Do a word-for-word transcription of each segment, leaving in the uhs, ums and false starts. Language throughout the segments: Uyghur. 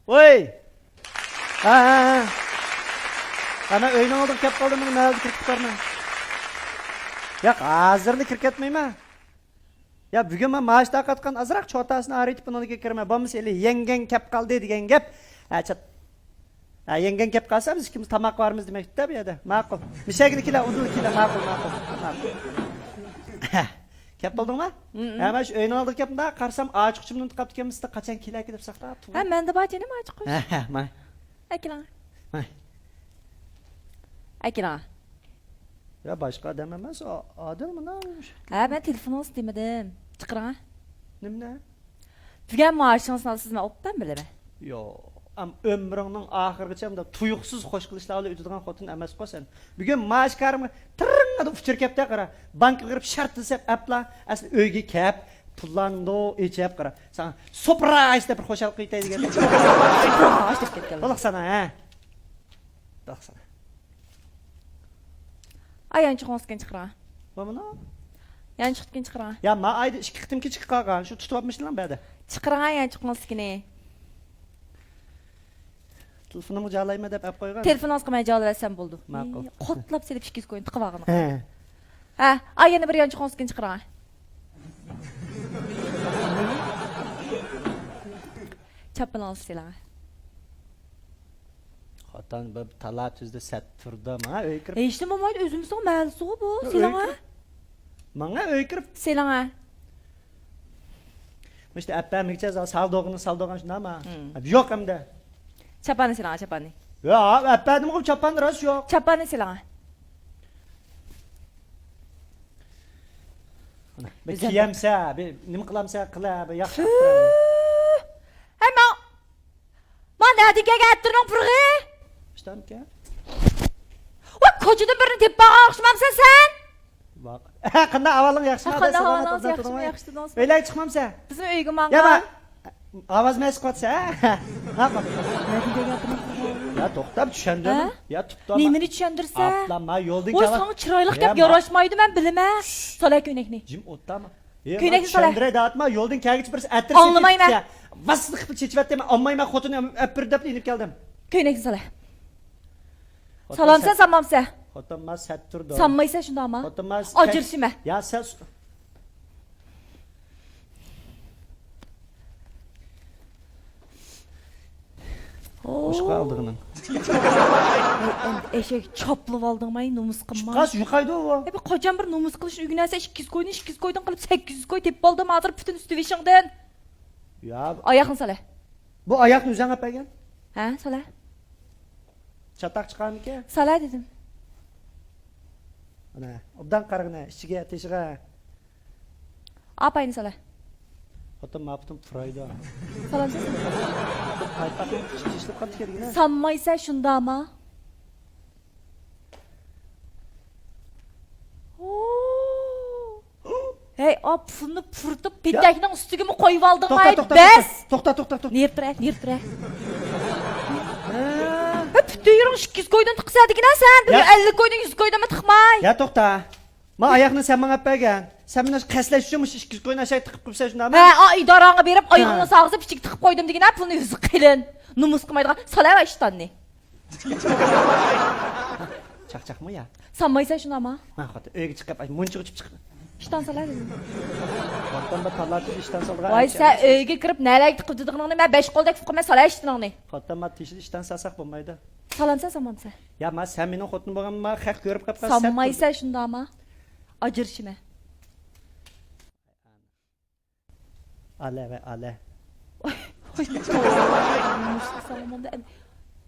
ۋوي! ھە، ھە، ھە. ھە، مەن ئۆينىڭ ئالدىغا كەپ قالدىم، مانا مەھەلدە كىرىپ كېتەرمەن. ياق، ھازىرلا كىرىپ كەتمەيمەن. يا، بۈگۈن مەن مائاش تارقاتقان ئازراق چوتاسىنى ئايرىتىپ ئۇنىڭدىكى كىرىمەن. بولمىسا ھېلى يەڭگەڭ كەپ قالدى دېگەن گەپ. ھە، چات. ھە، يەڭگەڭ كەپ قالسا بىز ئىككىمىز تاماق بارمىز دېمەكتە بۇ يەردە. ماقۇل. مىشەگىنى كېلە، ئۇدۇل كېلە، ماقۇل، ماقۇل، ماقۇل. كەپ قالدىڭما؟ ھە، مەن شۇ ئۆينىڭ ئالدىغا كەپمۇ، قارىسام ئاچقۇچۇمنى ئۇنتۇپ قاپتىكەنمەن، سىزدە قاچان كېلەركى دەپ ساقلاپ. ھە، مەندە بار جېنىم ئاچقۇچ. ھە، ھە، ماي. ئەكېلىڭ. ماي. ئەكېلىڭ. يا، باشقا ئادەم ئەمەس، ئا-، ئادىل مانا. ھە، مەن تېلېفونىڭىزنى دېمىدىم. چىقىرىڭ. نېمىنى؟ بۈگۈن مائاشىڭىزنى ئالىسىز، مەن ئوبدان بىلىمەن. يوق، ئەم، ئۆمرۈڭنىڭ ئاخىرىغىچە مۇنداق تۇيۇقسىز خوش قىلىشلار بىلەن ئۆتىدىغان خوتۇن ئەمەسقۇ سەن. بۈگۈن مائاش كارىمغا تىرىڭڭىدە ئۇچۇر كەپتە قارا. بانكىغا كىرىپ شەرت دېسەپ ئەپلا، ئەسلى ئۆيگە كەپ، پۇللارنى ئېچىپ قارا. ساڭا سۇپرايز دەپ بىر خۇشال قىلىۋېتەي دېگەن. سۇپرايز دەپ كەتكەن. بولۇق سانا، ھە؟ بولۇق سانا. ئاي، يانچۇقىڭىزدىكىنى چىقىرىڭ. بولمىدۇ؟ يانچۇقتىكىنى چىقىرىڭ. يا، ما ئايدا ئىككى قېتىم كېچىكىپ قالغان. شۇ تۇتۇۋاپمىشىلا بەدە. چىقىرىڭ يانچۇقىڭىزدىكىنى. تېلېفونۇمغا جالايمەن دەپ ئەپ قويغان. تېلېفونىڭىزغا مەن جالاۋەرسەم بولىدۇ. ماقۇل. قوتلاپ سېلىپ ئىككى يۈز كوينى تىقىپ ئالغىنىغا. ھە. ھە، ئاي، يەنە بىر يانچۇقىڭىزدىكىنى چىقىرىڭ. چاپىنىڭىزنى سېلىڭ. خوتۇن بىر تالا تۈزدە سەت تۇردا ماڭا ئۆيگە كىرىپ. ھېچنېمە بولمايدۇ، ئۆزىمىزنىڭ مەھەللىسىغۇ بۇ. يا، سېلىڭە. ئۆيگە كىرىپ. ماڭا ئۆيگە كىرىپ. سېلىڭە. مۇشۇ ئەپپەمىگىچە سال دوغىنى، سال دوغان شۇنداقما؟ ھىم. يوق ئەمدى. چاپاننى سېلىڭە، چاپاننى. يا، ئەپپەدىمغۇ چاپان راست يوق. چاپاننى سېلىڭە. بىر كىيەمسە، بىر نېمە قىلامسە قىلە، بىر ياخشى. ھەي، ماڭ. ما نەدىن كەلگەن ئەتىرنىڭ پۇرىقى؟ ئىشتانكەن. ۋاي، كوچىدىن بىرنى تېپىپ ئالغان ئوخشىمامسەن سەن؟ قانداق ئەھۋالىڭ، ياخشىما؟ قانداق ئەھۋالىڭىز؟ ياخشىمۇ؟ ياخشى تۇردىڭىزمۇ؟ ئۆيلەرگە چىقمامسەن؟ بىزمۇ ئۆيگە ماڭغان. يا توختاپ چۈشەندۈرۈڭ. يا توختاپ. نېمىنى چۈشەندۈرسە؟ ئاپلا ما يولدىن كەۋا. ساڭا چىرايلىق گەپ ياراشمايدۇ، مەن بىلىمەن. سالا كۆينەكنى. جىم ئولتۇرما. كۆينەكنى سالا. چۈشەندۈرەي دەۋاتما، يولدىن كەلگۈچە بىرسى ئەتىر سېتىپ كېتىپتۇ. ۋاسسىنى قىلىپ چېچىۋەتتى، مەن ئالمايمەن، خوتۇننى ئەپ بېرىدۇ دەپ ئېلىپ كەلدىم. كۆينەكنى سالا. سالامسەن، سالمامسەن؟ خوتۇن ما سەت تۇرىدۇ. سالمايسەن شۇنداقما؟ خوتۇن ما ئاجرىشىمەن. يا سەن. مۇشۇقا ئالدىغىنىڭ. ئەشەك چاپلىۋالدىڭمۇ، ئەي، نومۇس قىلما. چىققاچ يۇقايدۇ ئۇ. ئەي، بىر قاچان بىر نومۇس قىلىشنى ئۆگىنەرسەن، ئىككى يۈز كوينى ئىككى يۈز كويدىن قىلىپ سەككىز يۈز كوي تېپىپ ئالدىم، ھازىر پۈتۈن ئۈستى بېشىڭدىن. يا. ئاياقنى سالە. بۇ ئاياقنى ئۆزۈڭ ئەپ بەرگەن؟ ھە، سالە. چاتاق چىقارمىكەن؟ سالە دېدىم. ئانا، ئوبدان قارىغىنا، ئىچىگە، تېشىغا. ئاپاينى سالە. خوتۇن ماپۇتۇن پۇرايدۇ. سالامسىز؟ پايپاقنىڭ ئىچى تېشىلىپ قاپتىكەن دېگىنە. سالمايسەن شۇنداما؟ ھەي، ئاپىسىنى پۇرىتىپ، پېتەكنىڭ ئۈستىگىمۇ قويۇۋالدىڭ، توختا، توختا، بەس! توختا، توختا، توختا. نېرى تۇرە، نېرى تۇرە. ھە، پۈتۈن يېرىڭ ئىككى يۈز كويدىن تىقسا دېگىنە سەن، بىر يا. ئەللىك كويدىن يۈز كويدىنمۇ تىقماي. يا توختا. ما ئاياقنى سەن ماڭا ئەپ بەرگەن. سەن مېنى قەستلەش ئۈچۈن مۇشۇ ئىككى يۈز كوينى ئاشاق تىقىپ قويۇپسەن شۇنداقمۇ؟ ھە، ئا، ئىدارەڭگە بېرىپ، ھە. ئايىغىڭنى ساغىزىپ، ئىچىگە تىقىپ قويدۇم دېگىنە، پۇلنى ئۆزى قېلىن. نومۇس قىلمايدىغان، سالە ئىشتاننى. چاقچاقمۇ يا؟ سالمايسەن شۇنداقما؟ مەن خوتۇن ئۆيگە چىقىپ، مۇنچىغا ئۇچۇپ چىقىپ. ئىشتان سالە دېدىم. خوتۇن بىر تاللا تۈز ئىشتان سالىدىغان. ۋاي، سەن ئۆيگە كىرىپ نەلەرگە تىقىپ دېدىغىنىڭنى مەن بەش قولدەك تۇتقىمەن، سالە ئىشتىنىڭنى. خوتۇن ما تېشىدا ئىشتان سالساق بولمايدۇ. سالامسەن، سالمامسەن؟ يا، ما سەن مېنىڭ خوتۇنۇم بولغانما، خەق كۆرۈپ قاپقان. سالمايسەن شۇنداقما؟ ئاجرىشىمەن. ئالە ۋە ئالە.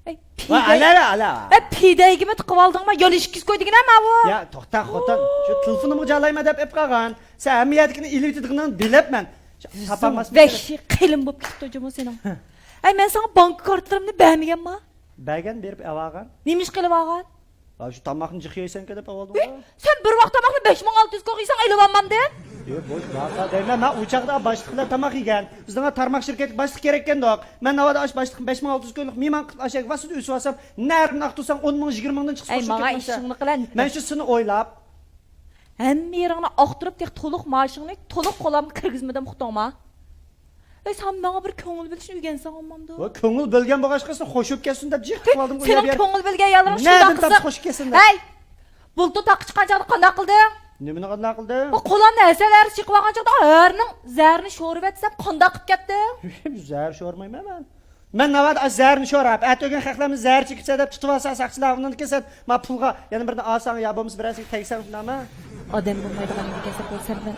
ئەي، ۋا، پىدەي-، ئالە، ئالە. ئەي، پىدەيگىمۇ تىقىۋالدىڭما؟ يەنە ئىككى يۈز كوي دېگىنە ماۋۇ. يا، توختا، خوتۇن. شۇ تېلېفونۇمغا جالايمەن دەپ ئېپ قالغان. سەن ھەممە يەردىكىنى ئېلىۋېتىدىغىنىڭنى بىلەپمەن. تاپالماسمىكىن. ۋەھشىي قېلىن بولۇپ كېتىپتۇ جۇمۇ سېنىڭ. ئەي، مەن ساڭا بانكا كارتىلىرىمنى بەرمىگەنما؟ بەرگەن، بېرىپ ئەۋالغان. نېمە ئىش قىلىۋالغان؟ ھە، شۇ تاماقنى جىق يەيسەنكەن دەپ ئەۋالدىم. ھە؟ سەن بىر ۋاق تاماقنى بەش مىڭ ئالتە يۈز كويغا يېسەڭ ئېلىۋالمامدىم. يا، بوش ۋاقا دەيمەن، مەن ئۇ چاغدا باشلىق بىلەن تاماق يېگەن. بىزنىڭ تارماق شىركەتلىك باشلىق كېرەككەندۇق. مەن ناۋادا ئاش باشلىقنى بەش مىڭ ئالتە يۈز كويلۇق مېھمان قىلىپ ئاشەگە ۋاسىتە ئۆسۈۋالسام، نەرىمنى ئاقتۇرساڭ ئون مىڭ، يىگىرمە مىڭدىن چىقسا ئەي، ماڭا ئىشىڭنى قىلە. مەن شۇ سېنى ئويلاپ. ھەممە يېرىڭنى ئاقتۇرۇپ، تېخى تولۇق مائاشىڭنى تولۇق قولۇمغا كىرگۈزمىدىم، ئۇقتۇڭما؟ ھەي، سەن ماڭا بىر كۆڭۈل بۆلۈشنى ئۆگەنسەڭ بولمامدۇ؟ ۋاي، كۆڭۈل بۆلگەن بولغاچقا، سېنى خوش بولۇپ كەتسۇن دەپ جىق قىلىۋالدىم. سېنىڭ كۆڭۈل بۆلگەن يالىرىڭ شۇنداق قىلسا. خوش كەتسۇن دەپ. ھەي! بۇلتۇر تاغقا چىققان چاغدا قانداق قىلدىڭ؟ نېمىنى قانداق قىلدىڭ؟ ئۇ قولامنى ھەسەل ھەرىسى چېقىۋالغان چاغدا ھەرىنىڭ زەھىرىنى شورىۋەتسەم قانداق قىلىپ كەتتىڭ؟ زەھەر شورىمايمەن مەن. مەن ناۋادا ئاشۇ زەھەرنى شوراپ، ئەتە ئۆگەن خەقلەرنى زەھەر چېكىپسەن دەپ تۇتۇۋالسا ساقچىلار، ئۇنىڭدىن كېيىن سەن ما پۇلغا يەنە بىرنى ئالساڭ يا بولمىسا بىرەرسىگە تەگسەڭ شۇنداقمۇ؟ ئادەم بولمايدىغان يەرگە كەلسەك بولسا سەن بىلەن.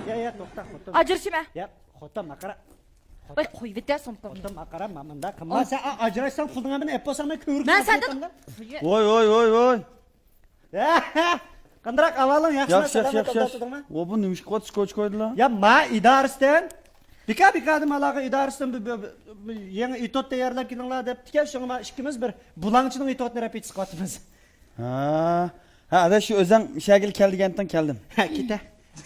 يا، يا، توختا، خوتۇن. ئاجرىشىمە. يا، خوتۇن، ماقارا. ۋاي، قويۇۋېتە سومكامنى. خوتۇن، ماقارا، ما مۇنداق قىلما. سەن ئا-، ئاجراشساڭ پۇلنىڭ ھەممىنى ئېلىپ بولساڭ مەن كۆۋرۈك. مەن سەندىن. ۋاي، ۋاي، ۋاي، ۋاي. قانداق ئەھۋالىڭ، ياخشىمۇ؟ ياخشى، ياخشى، سالامەت، ياخشى، ئوبدان ياخشى. تۇردۇڭمۇ؟ ۋو، بۇ نېمىشقا قويۇپسىز كوچكويدىلا؟ يا، ما ئىدارىسىدىن، بىكا بىكادىن ئالاقە ئىدارىسىدىن بىر، بىر، بىر يېڭى ئېتوت تەييارلاپ كېلىڭلار دەپتىكەن، شۇڭا ما ئىككىمىز بىر بۇلاڭچىنىڭ ئېتوتىنى رەپېتىتسىيە قىلىۋاتىمىز. ھە. ھە، ئاداش، شۇ ئۆزەڭ شەگىل كەل دېگەنتىڭ كەلدىم. ھە، كېتە.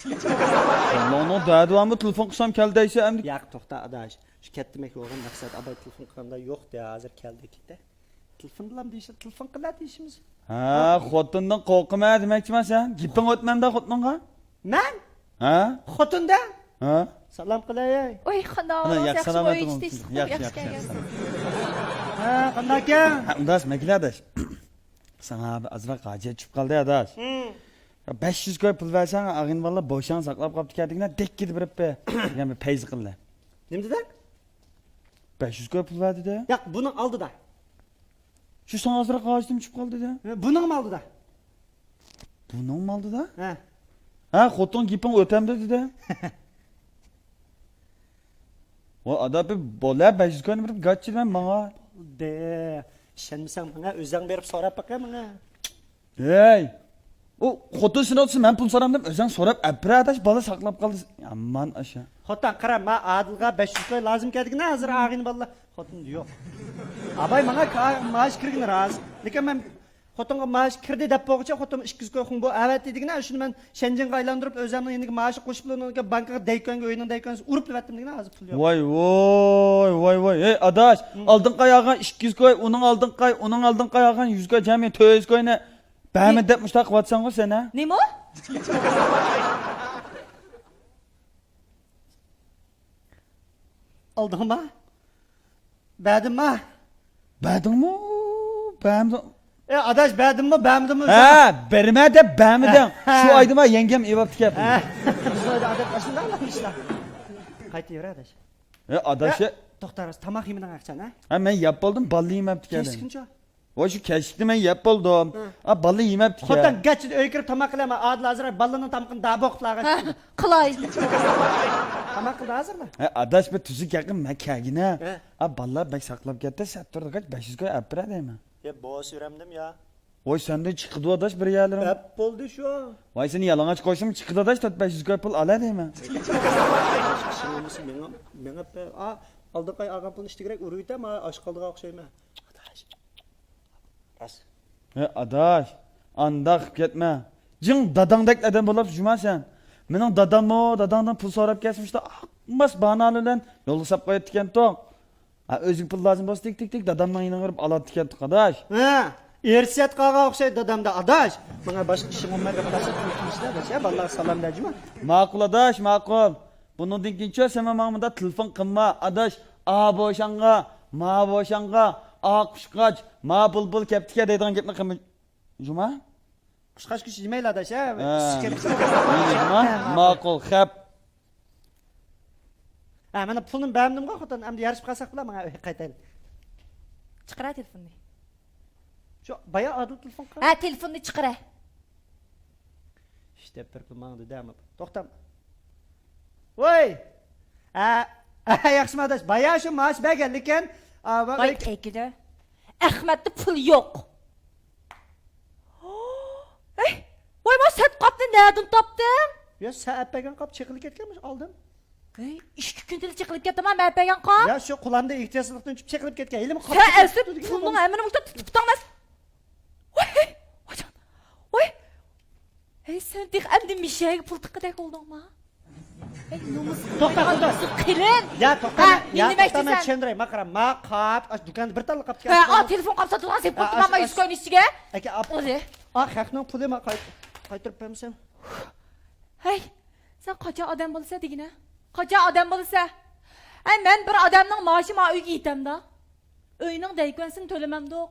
ئاللانىڭ دەدىۋامۇ تېلېفون قىلسام كەل دەيسەن ئەمدى. ياق، توختا، ئاداش. شۇ كەتتىمەك بولغان مەقسەت، ئاباي تېلېفون قىلغاندا يوق دە، ھازىر كەلدى، كېتە. تېلېفون بىلەن دېيىشىڭ، تېلېفون قىلا دېيىشىمىز. ھە، خوتۇندىن قورقىمەن دېمەكچىمەن سەن؟ گېپىڭ ئۆتمەمدۇ خوتۇنۇڭغا؟ مەن؟ ھە؟ خوتۇندىن؟ ھە؟ سالام قىلاي. ئوي، قانداق ئەھۋالىڭىز؟ ياخشىمۇ؟ ئۆيگىچە تىنچلىقمۇ؟ ياخشى، ياخشى كەلگەنسىز. ھە، قانداق ئىكەن؟ ھە، ئۇنداق مەگىلە ئاداش. ساڭا بىر ئازراق ھاجەت چۈشۈپ قالدى ئاداش. ھىم. يا، بەش يۈز كوي پۇل بەرسەڭ، ئاغىنە بالىلار بوشاڭ ساقلاپ قاپتىكەن دېگىنە، دەككىدە بېرىپ بېرىپ. دېگەن بىر پەيزى قىلدى. نېمە دېدى؟ بەش يۈز كوي پۇل بەر دېدى. ياق، بۇنىڭ ئالدىدا. شۇ ساڭا ئازراق ھاجىتىم چۈشۈپ قالدى دە. ھە، بۇنىڭمۇ ئالدىدا. بۇنىڭمۇ ئالدىدا؟ ھە. ھە، خوتۇن گېپىڭ ئۆتەمدۇ دېدى. ۋا ئادا، بىر بولە، بەش يۈز كوينى بېرىپ گاچچىدىمەن ماڭا. بولدى. ئىشەنمىسەڭ ماڭا، ئۆزەڭ بېرىپ سوراپ باقە ماڭا. ھەي! ئۇ خوتۇن سېنى ئوتسا مەن پۇل سورامدىم، ئۆزەڭ سوراپ ئەپرە ئاداش، بالا ساقلاپ قالدى. يامان ئاشا. خوتۇن قارا، ما ئادىلغا بەش يۈز كوي لازىم كەلدىكىنە ھازىر ئاغىنە بالىلار. خوتۇن يوق. ئاباي ماڭا كا-، مائاش كىرگىنى راست. لېكىن مەن خوتۇنغا مائاش كىردى دەپ بولغۇچە خوتۇن ئىككى يۈز كوي خۇڭبو ئەۋەتتى دېگىنە، شۇنى مەن شەنجىڭغا ئايلاندۇرۇپ ئۆزەمنىڭ يېنىدىكى مائاشقا قوشۇپ ئۇنىڭ بانكىغا دەيكۆنگە، ئۆينىڭ دەيكۆنگىسى ئۇرۇپ ئەۋەتتىم دېگىنە ھازىر پۇل يوق. ۋاي، ۋوي، ۋاي، ۋاي. ھەي ئاداش، ھىم. ئالدىنقى ئاي ئالغان ئىككى يۈز كوي، ئۇنىڭ ئالدىنقى ئاي، ئۇنىڭ ئالدىنقى ئاي ئالغان يۈز كوي، جەمئىي تۆت يۈز كوينى بەرمە دەپ مۇشتاق قىلىۋاتساڭغۇ سەن، ھە؟ نېمە؟ ئالدىڭما؟ بەردىڭما؟ بەردىڭمۇ؟ بەرمىدىڭ؟ ئە، ئاداش، بەردىممۇ، بەرمىدىممۇ؟ ھە، بەرمە دەپ بەرمىدىڭ. ھە. شۇ ئايدىما يەڭگەم ئېۋاپتىكەن. ھە. بىز ئادەت ئاشۇنداق ئىشلار. قايتىۋەر، ئاداش. ھە، ئاداش. ھە، توختا، تاماق يېمىدىڭ ئاچان، ھە؟ ھە، مەن يەپ بولدۇم، باللا يېمەپتىكەن. كەچكىنچە. ۋاي، شۇ كەچلىكنى مەن يەپ بولدۇم. ھە. ئا، باللا يېمەپتىكەن. خوتۇن، گەچ ئۆيگە كىرىپ تاماق قىلە، مەن ئادىل ھازىر بالىنىڭ تامىقىنى داۋا بوقۇپلا. ھە، قىلاي. تاماق قىلدى ھازىرلا. ھە، ئاداش، بىر تۈزۈك گەپنى مەن كەلگىنە. ھە. ئا، بالىلار بەك ساقلاپ كەتتى، سەت تۇرغاچ بەش يۈز كوي ئەپ بېرەي دەيمەن. يا، بوس يۈرەمدىم يا. ۋاي، سەندىن چىقىدۇ ئاداش بىر يەرلىرىڭ. ئەپ بولدى شۇ. ۋاي، سېنى يالىڭاچ قويسام چىقىدۇ ئاداش، تۆت بەش يۈز كوي پۇل ئالە دەيمەن. ئىشىڭ بولمىسا مېڭە، مېڭە بە-، ئا، ئالدىنقى ئاي ئالغان پۇلنى ئىشتە كېرەك ئۇرۇۋېتەم، ئا، ئاش قالدىغان ئوخشايمەن. راست. ھە، ئاداش، ئانداق قىلىپ كەتمە. جىڭ داداڭدەك ئادەم بولاپسەن جۇما سەن. مېنىڭ داداممۇ داداڭدىن پۇل سوراپ كەلسە، مۇشۇنداق ئاقماس باھانالار بىلەن يولغا ساپ قوياتتىكەنتۇق. ھە، ئۆزىگە پۇل لازىم بولسا، تىك، تىك، تىك، دادامنىڭ يېنىغا بېرىپ ئالاتتىكەنتۇق، ئاداش. ھە، ئىرسىيەت قالغان ئوخشايدۇ دادامدا، ئاداش. ماڭا باشقا ئىشىڭ بولماي بېرىپ قالسا، پۇل كېلىشىدۇ، ئاداش. ھە، بالىلارغا سالام بەر جۇما. ماقۇل، ئاداش، ماقۇل. بۇنىڭدىن كېيىن چۇ، سەن ماڭا مۇنداق تېلېفون قىلما، ئاداش. ئا بوشاڭغا، ما بوشاڭغا، ئا قۇشقاچ، ما بۇلبۇل كەپتىكەن دەيدىغان گەپنى قىلما. جۇما؟ قۇشقاچ كۈچى يېمەيلا، ئاداش، ھە؟ ھە. ئىسسىق كەپتىكەن. جۇما؟ ھە، ماقۇل. ماقۇل، خەپ. ھە، مانا پۇلنى بەرمىدىمغۇ، خوتۇن، ئەمدى يارىشىپ قالساق بىلا، ماڭا قايتايلى. چىقىرە تېلېفوننى. شۇ بايا ئادىل تېلېفون قىلغان. ھە، تېلېفوننى چىقىرە. ئىش دەپتەر پۇل ماڭا دېدى ئەمما. توختام. ۋوي! ھە، ھە، ياخشىمۇ ئاداش؟ بايا شۇ مائاش بەرگەنلىكىن. ۋاي، ئەكىدە. ئەخمەتتە پۇل يوق. ھەي، ۋاي، ما سەت قاپنى نەدىن تاپتىڭ؟ يا، سەن ئەپ بەرگەن قاپ چېقىلىپ كەتكەن مۇشۇ ئالدىم. ھەي، ئىككى كۈندىلا چېقىلىپ كەتتىما، مەن ئەپ بەرگەن قاپ؟ يا، شۇ قۇلامدا ئېھتىياتسىزلىقتىن چۈشۈپ چېقىلىپ كەتكەن. ھېلىمۇ قاپ سەن ئەسلى پۇلنىڭ ھەممىنى مۇشۇنداق تۇتۇپ تۇتاڭ ئەمەس. ۋاي، ۋايجان، ۋاي. ھەي، سەن تېخى ئەمدى مىشەگە پۇل تىققۇدەك بولدۇڭما؟ ھەي، نومۇس توختا، توختا. قېلىن. يا، توختا، ھە، يا، نېمە توختا، مەن چۈشەندۈرەي، ماقارا، ما قاپ، ئاشۇ دۇكاندا بىر تاللا قاپ. ھە، ئا، تېلېفون قاپ ساتىدىغان سېپىپ تۇرمامما يۈز كوينىڭ ئىچىگە. ئاكا، ئاپ. ئا، خەقنىڭ پۇلى ما قايتۇرۇپ بەرمىسەم. ھەي، سەن قاچان ئادەم بولىسەن دېگىنە؟ قاچان ئادەم بولىسەن؟ ھەي، مەن بىر ئادەمنىڭ مائاشى ما ئۆيگە يېتەمدا؟ ئۆينىڭ دەيكۆنىسىنى تۆلىمەمدۇق.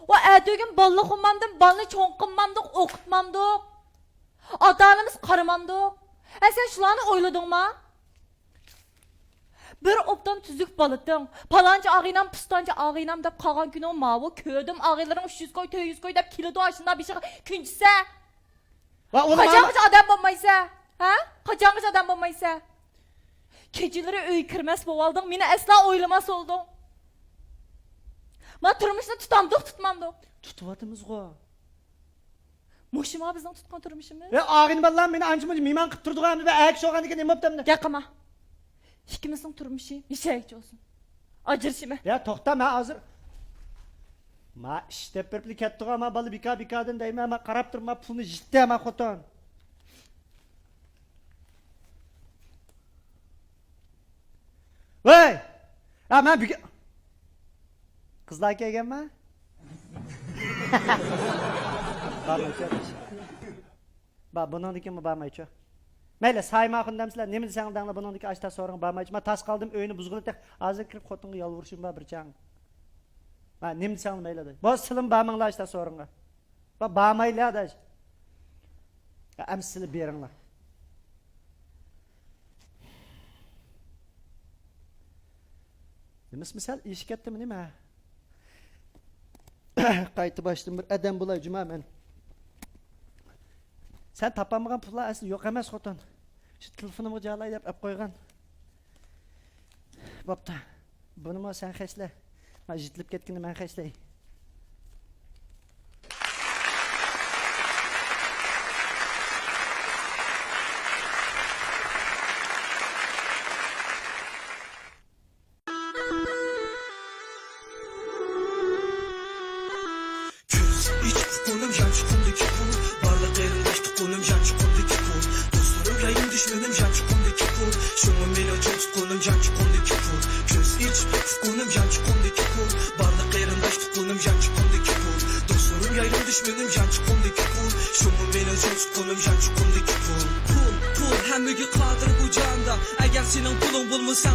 ۋە ئەتىگۈن بالىلىق قىلمامدىم، بالىنى چوڭ قىلمامدۇق، ئوقۇتمامدۇق. ئاتا-ئانىمىز قارىمامدۇق. ھە، سەن شۇلارنى ئويلىدىڭما؟ بىر ئوبدان تۈزۈك بالىتىڭ، پالانچە ئاغىنام، پۇستانچە ئاغىنام دەپ قالغان كۈنۈڭ ماۋۇ، كۆردۈم ئاغىنىلىرىڭ ئۈچ يۈز كوي، تۆت يۈز كوي دەپ كېلىدۇ، ئاشۇنداق بېشىغا كۈنچىسە. ۋە ئۇنى مانا قاچانغىچە ئادەم بولمايسە؟ ھە؟ قاچانغىچە ئادەم بولمايسە؟ كېچىلىرى ئۆيگە كىرمەس بولۇۋالدىڭ، مېنى ئەسلا ئويلىماس بولدۇڭ. ما تۇرمۇشنى تۇتامدۇق، تۇتمامدۇق؟ تۇتۇۋاتىمىزغۇ. مۇشۇما بىزنىڭ تۇتقان تۇرمۇشىمىز. ۋە ئاغىنە بالىلار مېنى ئانچە-مۇنچە مېھمان قىلىپ تۇرىدىغۇ ئەمدى، ۋە ئەگىش بولغاندىن كېيىن نېمە بوپتۇ ئەمدى؟ گەپ قىلما. ئىككىمىزنىڭ تۇرمۇشى مىشەگىچە بولسۇن. ئاجرىشىمەن. يا توختا، مەن ھازىر. ما ئىش دەپ بېرىپلا كەتتىغۇ، ما بالا بىكار بىكاردىن دەيمەن، ما قاراپ تۇرما، پۇلنى يىتتى، ما خوتۇن. ۋەي! ھە، مەن بۈگۈن قىزلار كەلگەنما؟ بارمايچۇ. با، بۇنىڭدىن كېيىن بارمايچۇ. مەيلى، سايىم ئاخۇن دەمسىلەر، نېمە دېسەڭلار دەڭلار، بۇنىڭدىن كېيىن ئاشتا سورۇنغا بارمايچۇ. مەن تاس قالدىم، ئۆينى بۇزغىلى تېخى. ھازىر كىرىپ خوتۇنغا يالۋۇرۇشۇم بار بىر چاغ. ھە، نېمە دېسەڭلار مەيلى ئاداش. بولسا سىلىمۇ بارماڭلار ئاشتا سورۇنغا. با، بارمايلى ئاداش. ھە، ئەمسە سىلى بېرىڭلار. نېمىسى مىسال ئېشىپ كەتتىمۇ نېمە؟ قايتا باشتىن بىر ئادەم بولاي جۇما مەن. سەن تاپالمىغان پۇللار ئەسلى يوق ئەمەس خوتۇن. شۇ تېلېفونۇمغا جالاي دەپ ئەپ قويغان. بوپتۇ. بۇنىمۇ سەن خەجلە. ما يىتىلىپ كەتكىنىنى مەن خەجلەي. كۆز ئېچىپ تۇغقىنىم يانچۇقۇمدىكى پۇل، بارلىق قېرىنداش تۇغقىنىم يانچۇقۇمدىكى پۇل، دوستلىرىم يايىم دۈشمىنىم يانچۇقۇمدىكى پۇل، شۇڭا مېنىڭ چوڭ تۇغقىنىم يانچۇقۇمدىكى پۇل. كۆز ئېچىپ تۇغقىنىم يانچۇقۇمدىكى پۇل، بارلىق قېرىنداش تۇغقىنىم يانچۇقۇمدىكى پۇل، دوستلىرىم يايىم دۈشمىنىم يانچۇقۇمدىكى پۇل، شۇڭا مېنىڭ چوڭ تۇغقىنىم يانچۇقۇمدىكى پۇل. پۇل، پۇل ھەممىگە قادىر بۇ جاھاندا، ئەگەر سېنىڭ پۇلۇڭ بولمىسا،